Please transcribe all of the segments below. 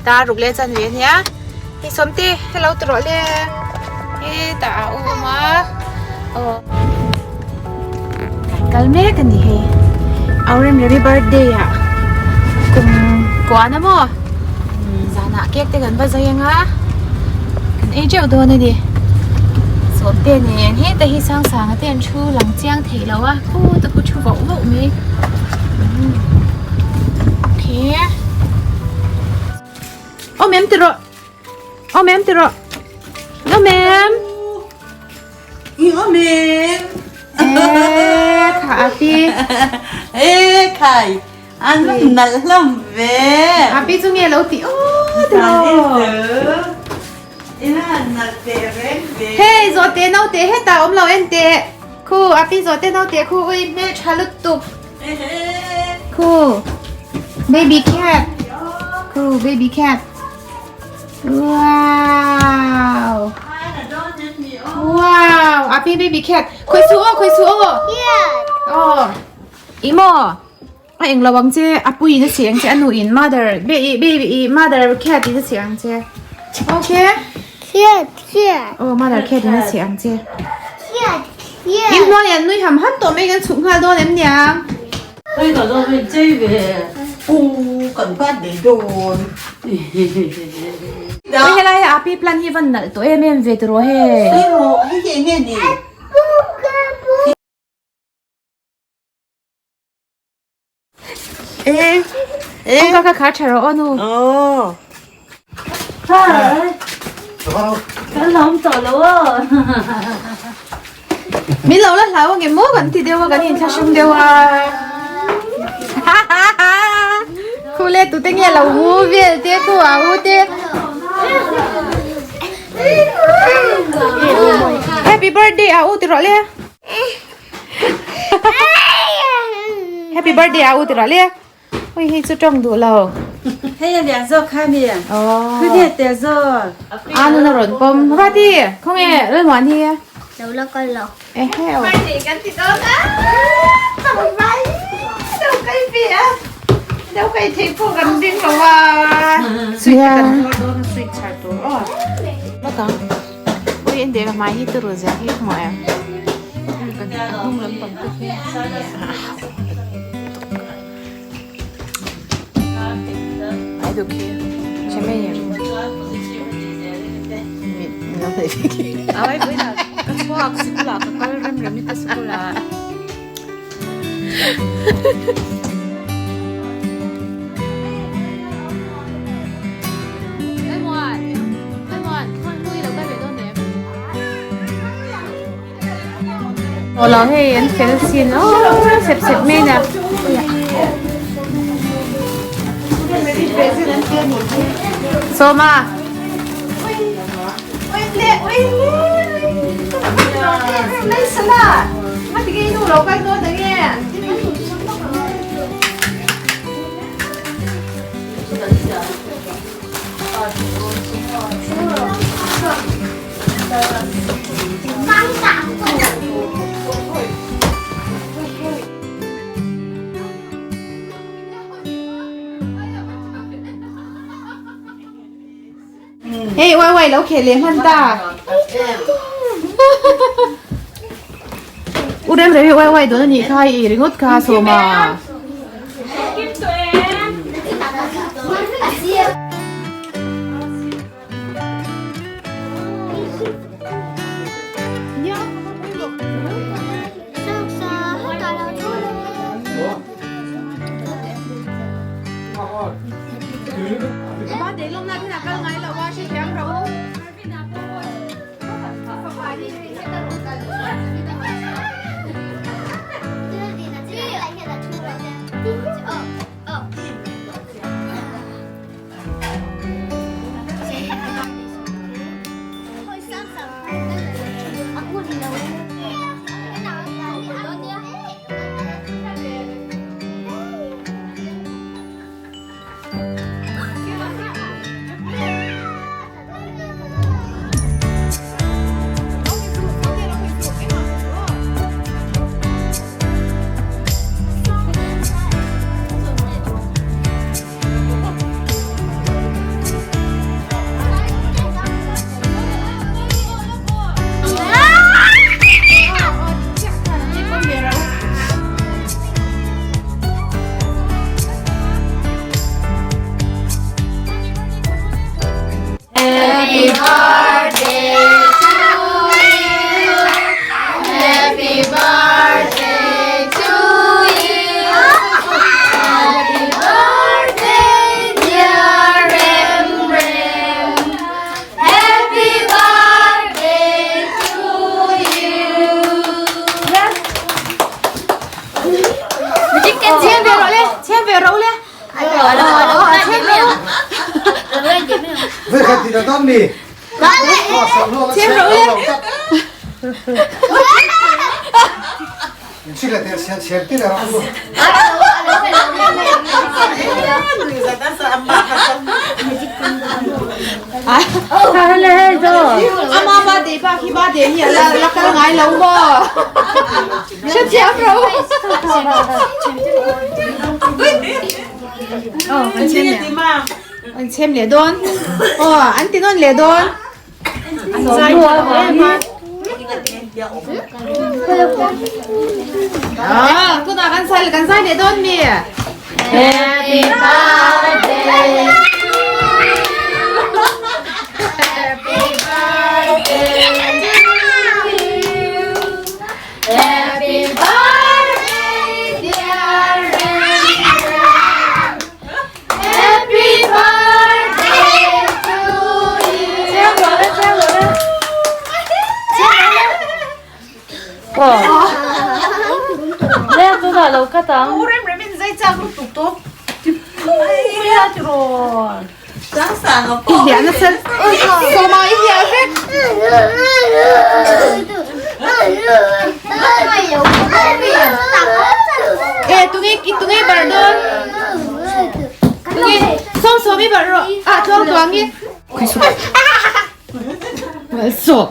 Dar ruk leh chanve a nia. Hei Sawmte hello ti rawh le. Hetah a awm a. Aw. Kan kal mek a ni hei. Auremremi birthday ah kum kuan a maw? Zanah cake te kan va zai ang a. Kan ei teuh dawn a ni. Sawmte nen heta hi Sangsanga te an thu lang chiang thei lo a. Khuta khu thu vauh vauh mai. Okay. Awm em ti rawh. Awm em ti rawh. Awm em. I awm em. Ê kha api. Ê khai. An nalh hlawm ve. Api chu nge lo ti aw ti rawh. Ina nalh teh reng ve. Hei zawhte naute hetah awm lo en teh. Khu api zawhte naute khu ui hmeltha lutuk. Khu baby cat. Khu baby cat. Wow. Wow, api baby cat. Khoi su o, khoi su o. Oh. Imo. A eng lo ang che, apui in a si ang che, anu in mother, baby mother cat in a si ang che. Okay. Cat, cat. Oh, mother cat in a si ang che. Cat, cat. In hnuai an nui ham ham tawh mai kan chhuk nghal dawn em niang. Hei ka zo hei chei ve. U kan bat dei dawn. Oi helai api plan hi van nalh tawh em em ve tiraw hei. Hei rawh hei hi enge ni? Ê, ông ca khá trả rồi nu. Ờ. Min lo la hlau ang em maw kan ti deuh a kan inthlahrung deuh a. Khu le tute nge lo mu vel te khu a u te. Happy birthday a u ti rawh le. Happy birthday a u ti rawh le. Ui hei chu tawng duh lo. Hei a lian zawk kha mi. Oh. Khu nge te zawk. A nu na rawn pawm. Vati, khaw nge Lalmuan hi. Lo la kal lo. Ehe. Birthday kan ti dawn a. Tang mai. Đâu kai pi a. Đâu kai thei pawh kan ding lo a. Sweet te kan zuar dawn a sweet chhar tur aw. Lawk ang. Ui en deh ka hmai hi turu zia hi hmuh em. Kan hnung lampang te khi. Ai duk khi. Chemei em. Ai pui na ka chhuak sikul ah ka kal rem rem i te sikul ah. Lo hei an fel sin aw sep sep mai na Sawma Hei uai uai lo khel leh hman ta. U rem rem hi uai uai dawn a nih kha i ringawt kha sawma. Chhem rawh u. Ama ba de ba khi ba de hi la la kal ngai lo maw? Hrethiam rawh u. Aw an chhem leh an chhem leh dawn. Aw an ti nawn leh dawn. An zai tha em a. Ah, tunah kan zai kan zai leh dawn mi. Happy birthday. Happy birthday to you. Happy birthday dear Remrem. Happy birthday to you. Chhem rawh le, chhem rawh le. Le tunah lo cut ang. U rem rem in zai chak lutuk tawp. Ti phu a ti rawn. I hliah nasa sawma i hliah vek. E tunge tunge bar dawn. Tunge sawm sawm i bar rawh. A tluang tluang i. Malsawm.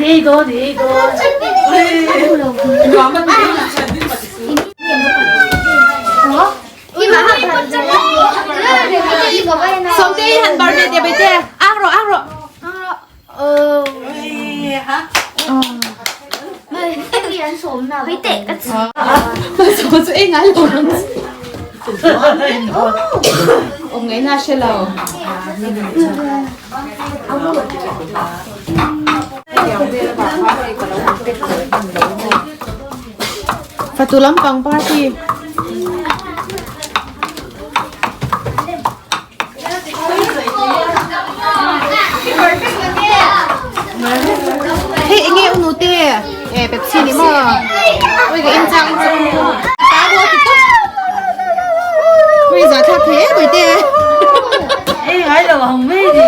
Ei dawn ei dawn. Sawmte i han bar ve te bai te. Ang rawh ang rawh. Malsawm chu ei ngai lo ang. Awm ngaihna a hre lo. Fatu lampang party. Hei enge unu te e Pepsi ni maw oi ka in chang in chang ta bo ti top oi za tha the boi te Ei ngai lo ang mai ni.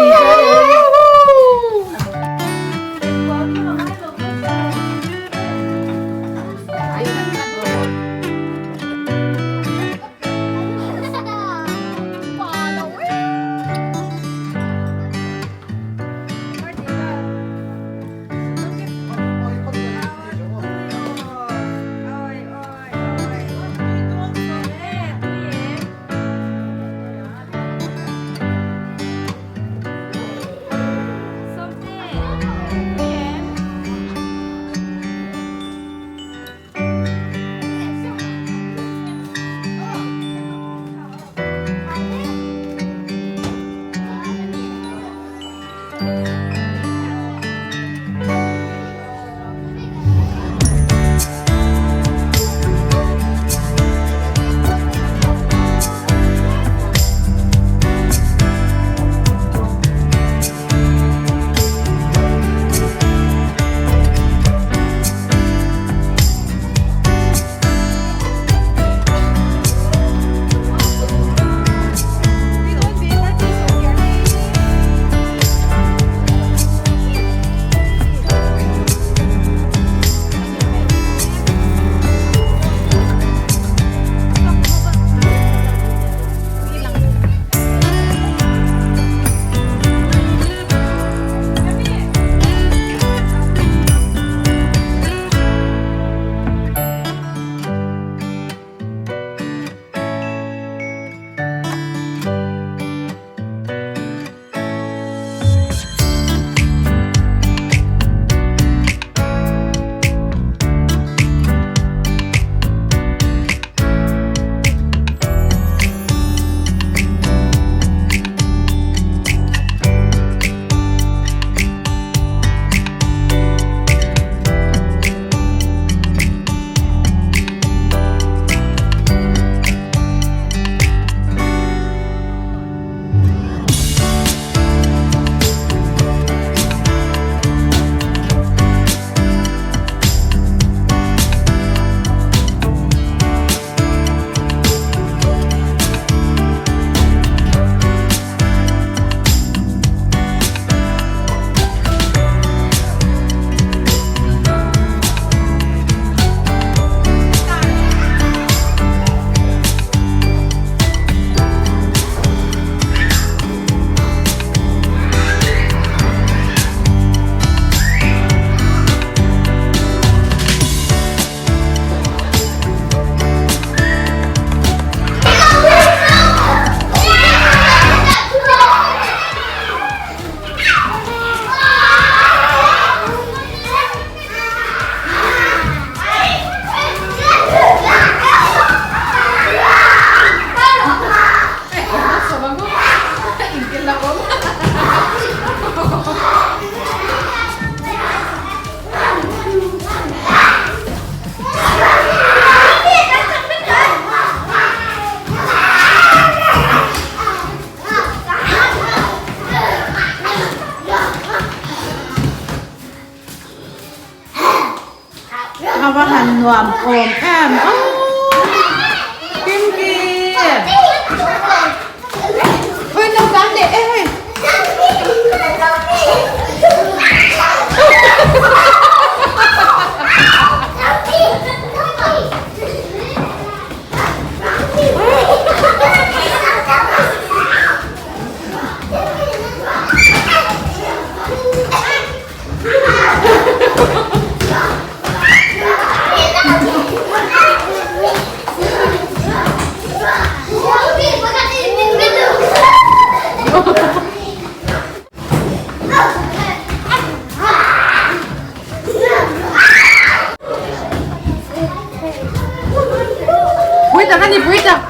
A va han nuam awm em aw Kimki Ui no tan leh e hei. Pui tak a ni pui tak.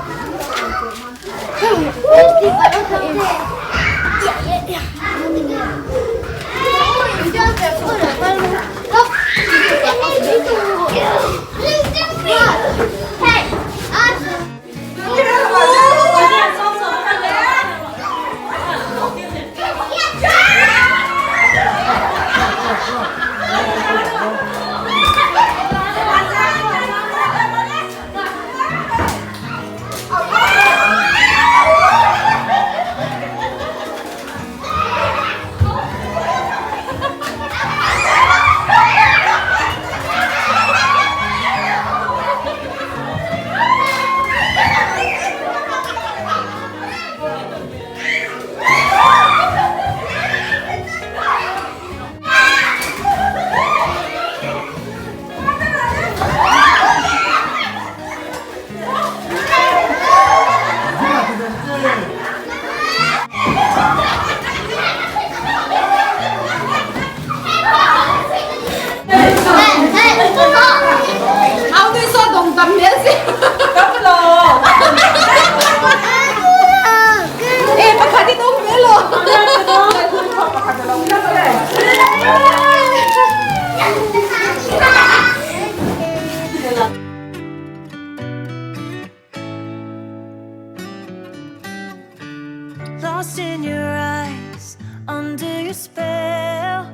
Lost in your eyes, under your spell.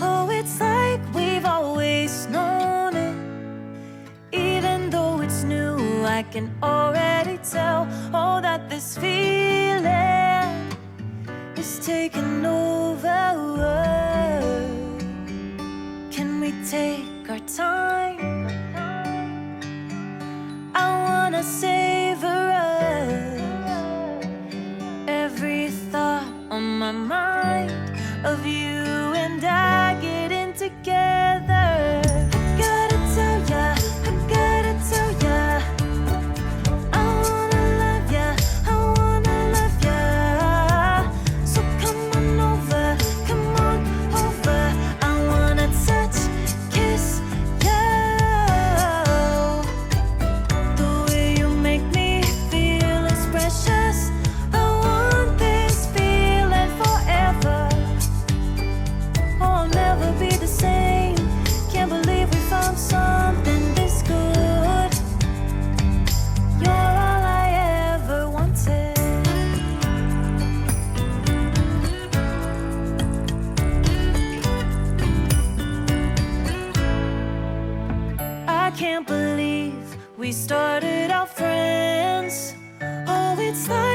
Oh, it's like we've always known it. Even though it's new, I can already tell. Oh, that this feeling is taking over. Can we take our time? I wanna savor us. Every thought on my mind of you and I getting together. I gotta tell ya, I gotta tell ya. I wanna love ya, I wanna love ya. So come on over, come on over. I wanna touch, kiss you. The way you make me feel is precious. I want this feeling forever. Oh, I'll never be the same. Can't believe we found something this good. You're all I ever wanted. I can't believe we started out friends. Oh, it's like